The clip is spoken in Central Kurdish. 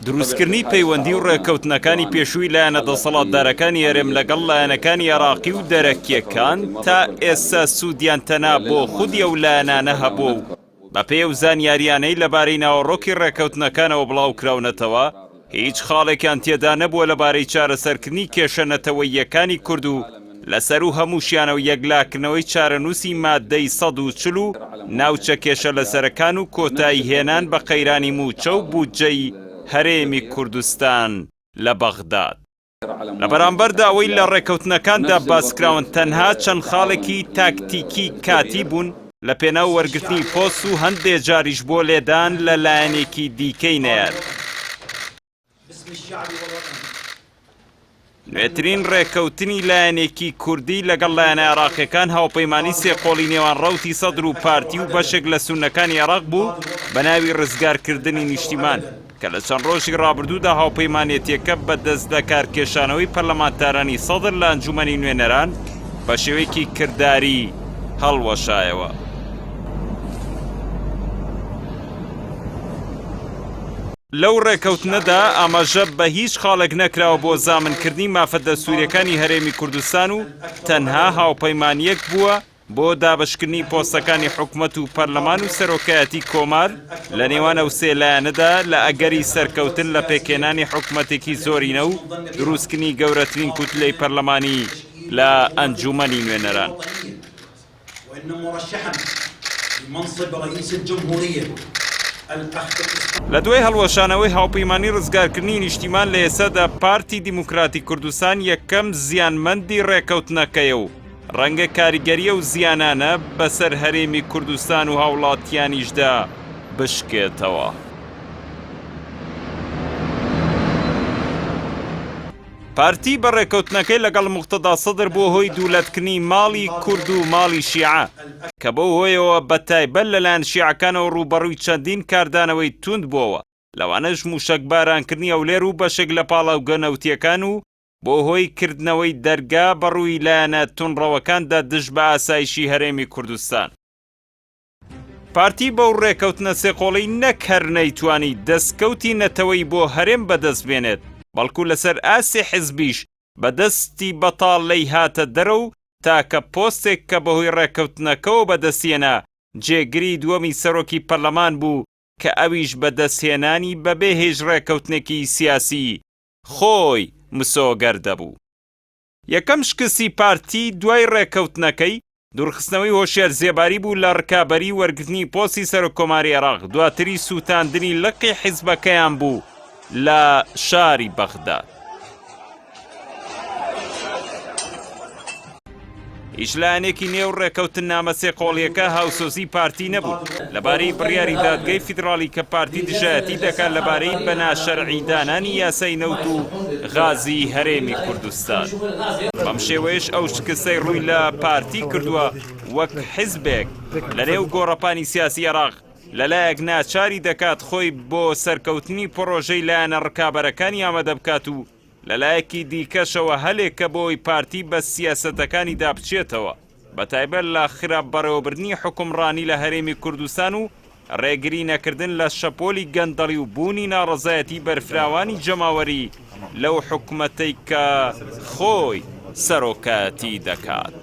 دروستکردنی پەیوەندی و ڕێککەوتنەکانی پێشووی لایەنە دەسەڵاتدارەکانی هەرێم لەگەڵ لایەنەکانی عێراقی و دەرەکییەکان تا ئێستا سوودیان تەنها بۆ خودی ئەو لایەنانە هەبووە و بەپێی ئەو زانیارییانەی لەبارەی ناوەڕۆکی ڕێککەوتنەکانەوە بڵاوکراونەتەوە هیچ خاڵێکیان تێدا نەبووە لەبارەی چارەسەرکردنی کێشە نەتەوەییەکانی کورد و لەسەروو هەمووشیانەوە یەکلاکردنەوەی چارەنووسی ماددەی 140 و ناوچە کێشەلەسەرەکان و کۆتاییهێنان بە قەیرانی مووچە و بودجەی هەرێمی کوردستان لە بەغداد. لە بەرامبەردا ئەوەی لە ڕێکەوتنەکاندا باسکراون تەنها چەند خاڵێکی تاکتیکی کاتی بوون لە پێناو وەرگرتنی پۆست و هەندێ جاریش بۆ لێدان لە لایەنێکی دیکەی نەیار. نوێترین ڕێککەوتنی لایەنێکی کوردی لەگەڵ لایەنە عێراقیەکان هاوپەیمانی سێقۆڵی نێوان ڕەوتی سەدر و پارتی و بەشێک لە سوننەکانی عێراق بوو بە ناوی ڕزگارکردنی نیشتیمان کە لە چەند ڕۆژی ڕابردوودا هاوپەیمانێتیەکە بە دەستلەکارکێشانەوەی پەرلەمانتارانی سەدر لە ئەنجومەنی نوێنەران بە شێوەیەکی کرداری هەڵوەشایەوە. لەو ڕێکەوتنەدا ئاماژە بە هیچ خاڵێک نەکراوە بۆ زامنکردنی مافە دەستووریەکانی هەرێمی کوردستان و تەنها هاوپەیمانیەک بووە بۆ دابەشکردنی پۆستەکانی حکومەت و پەرلەمان و سەرۆکایەتی کۆمار لە نێوان ئەو سێ لایەنەدا لە ئەگەری سەرکەوتن لە پێکهێنانی حکومەتێکی زۆرینە و دروستکردنی گەورەترین کوتلەی پەرلەمانی لە ئەنجومەنی نوێنەران. لە دوای هەڵوەشانەوەی هاوپەیمانی ڕزگارکردنی نیشتیمان لە ئێستادا پارتی دیموکراتی کوردستان یەکەم زیانمەندی ڕێکەوتنەکەیە و ڕەنگە کاریگەری ئەو زیانانە بەسەر هەرێمی کوردستان و هاوڵاتیانیشدا بشکێتەوە. پارتی بە ڕێکەوتنەکەی لەگەڵ موقتەدا سەدر بووە هۆی دوولەتکردنی ماڵی کورد و ماڵی شیعە، کە بەو هۆیەوە بەتایبەت لەلایەن شیعەکانەوە ڕووبەڕووی چەندین کاردانەوەی توند بووەوە، لەوانەش مووشەکبارانکردنی هەولێر و بەشێک لە پاڵاوگە نەوتییەکان و بۆ هۆی کردنەوەی دەرگا بەڕووی لایەنە توندڕەوەکاندا دژ بە ئاسایشی هەرێمی کوردستان. پارتی بەو ڕێکەوتنە سێقۆڵی نەک هەر نەیتوانی دەستکەوتی نەتەوەیی بۆ هەرێم بەدەست بێنێت، بەڵکو لەسەر ئاستی حزبیش بە دەستی بەتاڵ لێی هاتە دەرە و تاکە پۆستێک کە بەهۆی ڕێکەوتنەکەوە بەدەستیهێنا جێگری دووەمی سەرۆکی پەرلەمان بوو کە ئەویش بەدەستهێنانی بەبێ هیچ ڕێکەوتنێکی سیاسی خۆی مسۆگەر دەبوو. یەکەم شکستی پارتی دوای ڕێککەوتنەکەی، دوورخستنەوەی هۆشیار زێباری بوو لە ڕکابەری وەرگرتنی پۆستی سەرۆککۆماری عێراق، دواتری سووتاندنی لقی حیزبەکەیان بوو لە شاری بەغداد. هیچ لایەنێکی نێو ڕێکەوتننامە سێقۆڵییەکە هاوسۆزی پارتی نەبوون لەبارەی بڕیاری دادگەی فیدراڵی کە پارتی دژایەتی دەکات لەبارەی بە ناشەرعی دانانی یاسای نەوت و غازی هەرێمی کوردستان. بەم شێوەیەش ئەو شکستەی ڕووی لە پارتی کردووە وەک حیزبێک لەنێو گۆڕەپانی سیاسی عێراق لەلایەک ناچاری دەکات خۆی بۆ سەرکەوتنی پڕۆژەی لایەنە ڕکابەرەکانی ئامادە بکات و لەلایەکی دیکەشەوە هەلێکە بۆی پارتی بە سیاسەتەکانیدا بچێتەوە، بەتایبەت لە خراپ بەڕێوەبردنی حوکمڕانی لە هەرێمی کوردستان و ڕێگری نەکردن لە شەپۆلی گەندەڵی و بوونی ناڕەزایەتی بەرفراوانی جەماوەری لەو حکومەتەی کە خۆی سەرۆکایەتی دەکات.